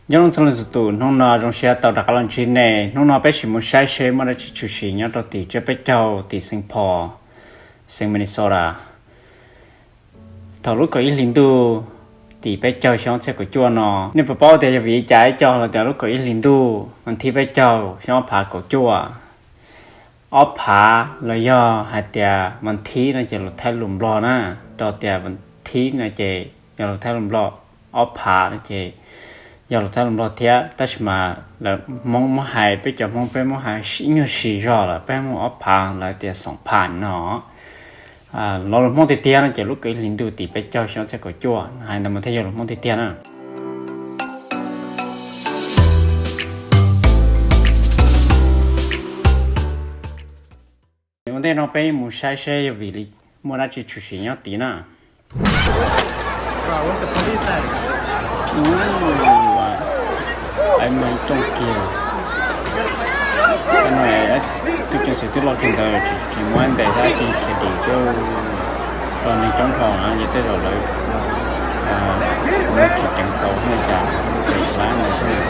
Nyob zoo txhua leej txhua tus, hnub no zoo siab tau rov qab los ntsib nej. Hnub no peb sim mus saib seb muaj dab tsi tshwm sim nyob rau tim tsiab peb caug tim Saint Paul, xeev Minnesota. Thaum lub kaum ib hlis ntuj tim peb caug xyoo ob txhiab kaum cuaj no, nej puas paub tias yog vim li cas ib co los tias lub kaum ib hlis ntuj mas thib peb caug xyoo ob phav kaum cuaj, ob phav los yog hais tias mas thib no ces lus Thaib lus Nplog na, rau tias mas thib no ces yog lus Thaib lus Nplog, ob phav no ces yog lus Thaib lus Nplog thiab, tab sis mas lawv Hmoob muab hais, peb cov Hmoob peb muab hais ib nyuag si zog lawm, peb muab ob phav, lawv tias xoom phav no. Lo lus Hmoob tiag tiag no ces lub kaum ib hlis ntuj tim peb caug xyoo ob txhiab kaum cuaj hais ntawd mas thiaj yog lus Hmoob tiag tiag na. Ua ntej no peb mus saib seb yog vim li muaj dab tsi tshwm sim nyob tid na. Ib rooj kiag, tub ceev xwm twb los kiag ntawd, tsis muaj ntes dab tsi khiav dim rau neeg coob dhau na, ces tej zaum lawv tsis ceev txaus li cas, ces lawv ntawd thiab.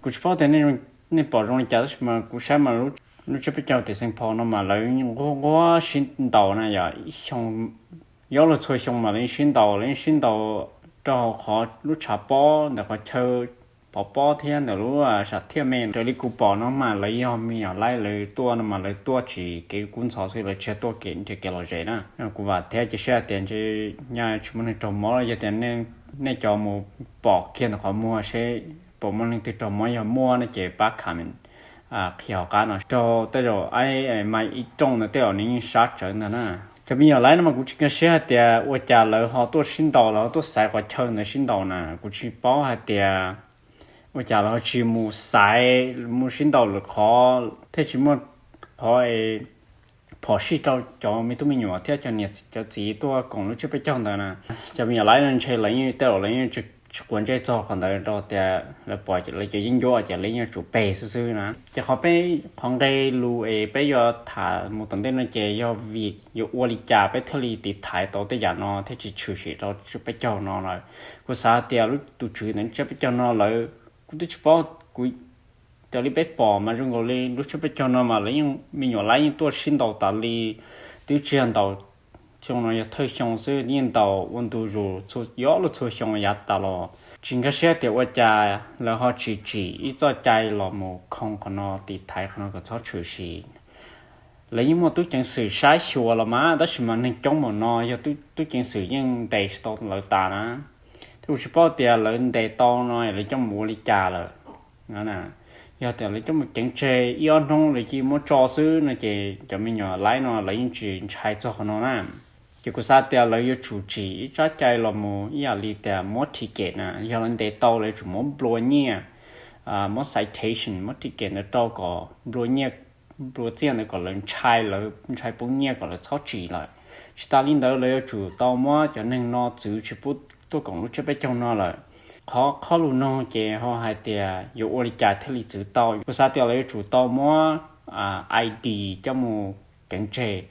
Kuv tsis paub tias nej pom zoo li cas, tab sis mas kuv saib mas lub tsiab peb caug tim Saint Paul no mas lawv nquag nquag sib ntaus na yom, ib xyoo, yuav luag txhua xyoo mas lawv yeej sib ntaus, lawv yeej sib ntaus rau hauv qhov lub tshav pob ntawm qhov chaw pov pob thiab ntawm lub sam thiaj me. Raws li kuv pom no mas lawv yog me nyuam laib lawv tuaj no mas lawv tuaj tsis kev kub ntxhov xwb, lawv tsis yog tuaj kev nrhiav kev lom zem na. Kuv vam thiab cia siab hais tias ntshe nyaj tsis muaj neeg raug mob, yog tias nej cov mus pom kiag ntawm qhov muag seb puas muaj leej twg raug mob, yog muaj no ces pab comment qhia hauv qab no rau tej zaum mas ib rooj ntawd tej zaum nws yeej sab tsawv ntag na. Cov me nyuam laib no mas kuv tsis nkag siab hais tias ua cas lawv ho tuaj sib ntaus, lawv ho tuaj xaiv qhov chaw ntawd sib ntaus na. Kuv tsis paub hais tias ua cas lawv ho tsis mus xaiv, mus sib ntaus lwm qhov thiaj tsis muaj qhov phom sij rau cov me tub me nyuam thiab cov niam cov txiv tuaj koom lub tsiab peb caug ntawd na. Cov me nyuam laib no ntshe lawv yeej tej zaum lawv yeej tsis quav ntsej txog qhov ntawd rau tias lawv pom lawv cov yeeb ncuab ces lawv yeej yuav tsum pe xwb xwb na. Ces qhov peb, qhov nqe lus es peb yuav tham mus tom ntej no ces yog vim yuav ua li cas peb thiaj li tiv thaiv tau tej yam no thiaj tsis tshwm sim rau tsiab peb caug no lawm. Kuv xav tias lub tus tswv ntawm tsiab peb caug no lawv, kuv twb tsis paub, kuv raws li peb pom mas zoo nkaus li lub tsiab peb caug no mas lawv yeej me nyuam laib yeej tuaj sib ntaus tas li, twb tsis yog ntaus xyoo no, yog thawj xyoo xwb, yeej ntaus ua ntu zus yuav luag txhua xyoo yav tas los. Tsis nkag siab tias ua cas lawv ho tsis tsim ib txoj cai los mus khoo qhov no, tiv thaiv qhov no kom txhob tshwm sim. Lawv yeej muaj tub ceev xwm saib xyuas los mas, tab sis mas neeg coob npaum no yog tub ceev xwm yeej ntes tsis tau lawv tas na. Thiab kuv tsis paub tias lawv ntes tau no lawv coj mus ua li cas lawm. Yog tias lawv coj mus ceev tseg ib ob hnub lawv cia li muab tso xwb no ces cov me nyuam laib no lawv yeej tsis ntshai txog qhov no na. Ces kuv xav tias lawv yuav tsum tsim ib tsab cai los mus ib yam li tias muab ticket na, yog lawv ntes tau lawv yuav tsum muab nplua nyiaj, muab citation, muab ticket ntawd rau kom nplua nyiaj, nplua txiaj ntawd kom lawv ntshai, lawv ntshai poob nyiaj kom lawv txhob tsim lawm. Tsis tas li ntawd lawv yuav tsum tau muab cov neeg no txwv tsis pub tuaj koom lub tsiab peb caug no lawm. Qhov qhob lus no ces ho hais tias yuav ua li cas thiaj li txwv tau. Kuv xav tias lawv yuav tsum tau muab I D coj mus ceev tseg,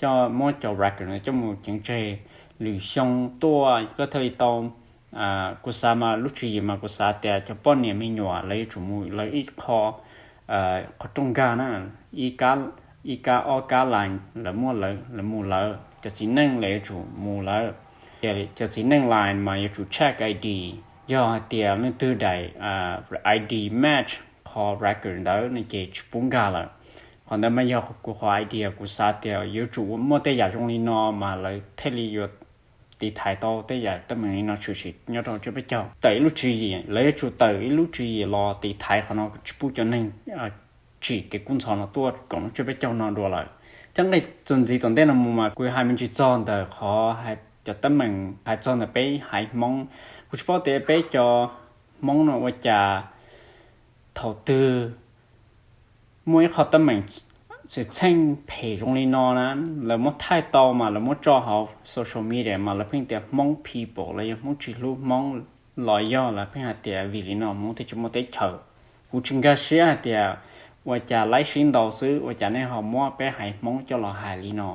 coj muab cov record no coj mus ceev tseg, lwm xyoo tuaj koj thiaj li tau. Kuv xav mas lub tswv yim mas kuv xav tias cov poj niam me nyuam lawv yuav tsum mus lawv ib qho, qhov rooj nkag na, ib kab ob kab line lawv muaj lawv, lawv mus lawv. Cov txiv neej lawv yuav tsum mus lawv. Cov txiv neej line mas yuav tsum check I D, yog hais tias leej twg daim I D match qhov record ntawd no ces tsis pub nkag lawm. Qhov ntawd mas yog kuv qhov idea, kuv xav tias yuav tsum muaj tej yam zoo li no mas lawv thiaj li yuav tiv thaiv tau tej yam teeb meem li no tshwm sim nyob rau tsiab peb caug. Tawm ib lub tswv yim, lawv yuav tsum tawm ib lub tswv yim los tiv thaiv qhov no tsis pub cov neeg tsim kev kub ntxhov no tuaj koom lub tsiab peb caug no dua lawm. Thiab nqe txuas ntxiv tom ntej no mus mas kuv hais me ntsis txog ntawm qhov cov teeb meem hais txog ntawm peb haiv Hmoob. Kuv tsis paub tias peb cov Hmoob no ua cas thaum twg muaj ib qho teeb meem Xwm txheej phem zoo li no na, lawv muab thaij tau mas lawv muab tso hauv social media mas lawv pheej tias Hmoob people los yog Hmoob tsis hlub Hmoob, los yog lawv pheej hais tias vim li no Hmoob thiaj tsis muaj teb chaws. Kuv tsis nkag siab hais tias ua cas laib sib ntaus xwb ua cas nej ho muab peb haiv Hmoob coj los hais li no.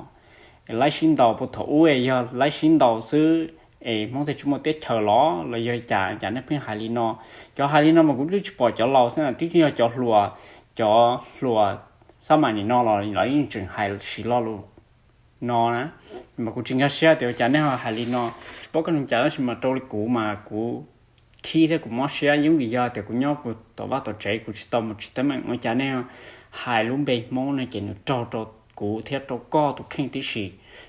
Laib sib ntaus puag thaum ub yog laib sib ntaus xwb es Hmoob thiaj tsis muaj teb chaws los los yog cas, cas nej pheej hais li no? Cov hais li no mas kuv twb tsis pom cov laus xwb na, twb yog cov hluas, cov hluas xab maim nim no los lawv yeej tseem hais siv lo lus no na. Mas kuv tsis nkag siab tias ua cas nej ho hais li no. Tsis paub koj neeg cas tab sis mas rau li kuv mas kuv khib thiab kuv mob siab, yeej vim yog tias kuv nyob kuv tom vaj tom tsev kuv tsis tau mus tsim teeb meem, ua cas nej hais lub npe Hmoob no ces nws raug rau kuv thiab rau koj tus kheej tib si.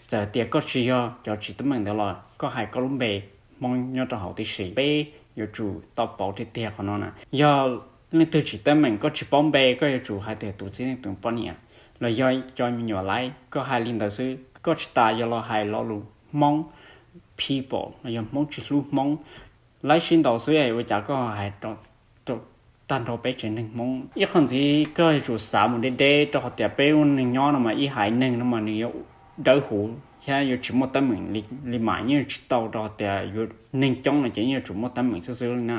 Txawm tias koj tsis yog cov tsim teeb meem ntawd los koj hais koj lub npe Hmoob nyob rau hauv tib si. Peb yuav tsum tau pauv tiag tiag qhov no na. Yog leej twg tsim teeb meem koj tsis paub npe koj yuav tsum hais tias tus txiv neej tus poj niam los yog cov me nyuam laib, koj hais li ntawd xwb, koj tsis tas yuav los hais lo lus Hmoob people los yog Hmoob tsis hlub Hmoob, laib sib ntaus xwb es ua cas koj hais rau tag nrho peb tsev neeg Hmoob. Ib qho ntxiv koj yuav tsum xav mus deb deb rau qhov tias peb ua neeg nyob no mas ib haiv neeg no mas nws yuav dawb huv thiab yuav tsis muaj teeb meem li mas yeej yuav tsis tau rau qhov tias yuav neeg coob no ces yeej yuav tsum muaj teeb meem xwb xwb li na.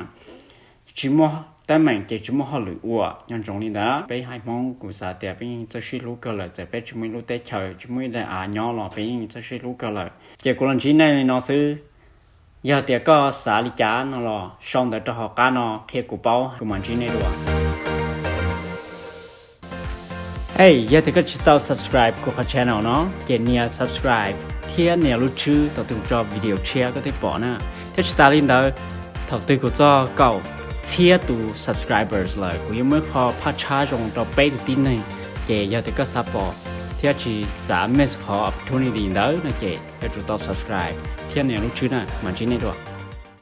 Tsis muaj teeb meem ces tsis muaj hauj lwm ua, nco ntsoov li ntawd. Peb haiv Hmoob kuv xav tias peb yeej txawj sib hlub kawg lawm, txawm peb tsis muaj ib lub teb chaws tsis muaj ib daim av nyob los peb yeej txawj sib hlub kawg lawm. Ces kuv los ntsib nej li no xwb. Yog tias koj xav li cas no los sau ntawv rau hauv qab no qhia kuv paub kuv mam ntsib nej dua. Hey, yog tias koj tsis tau subscribe kuv qhov channel no ces nias subscribe thiab nias lub tswb thaum twg kuv tso video tshiab koj thiaj pom na. Thiab tsis tas li ntawd, thaum twg kuv txog kaum txhiab tus subscribers lawm kuv yuav muab ib qho phaj tshab zoo rau peb tus tib neeg. Ces yog tias koj xav pom thiab tsis xav miss qhov opportunity ntawd no ces yuav tsum tau subscribe thiab nias lub tswb na, mam ntsib nej dua.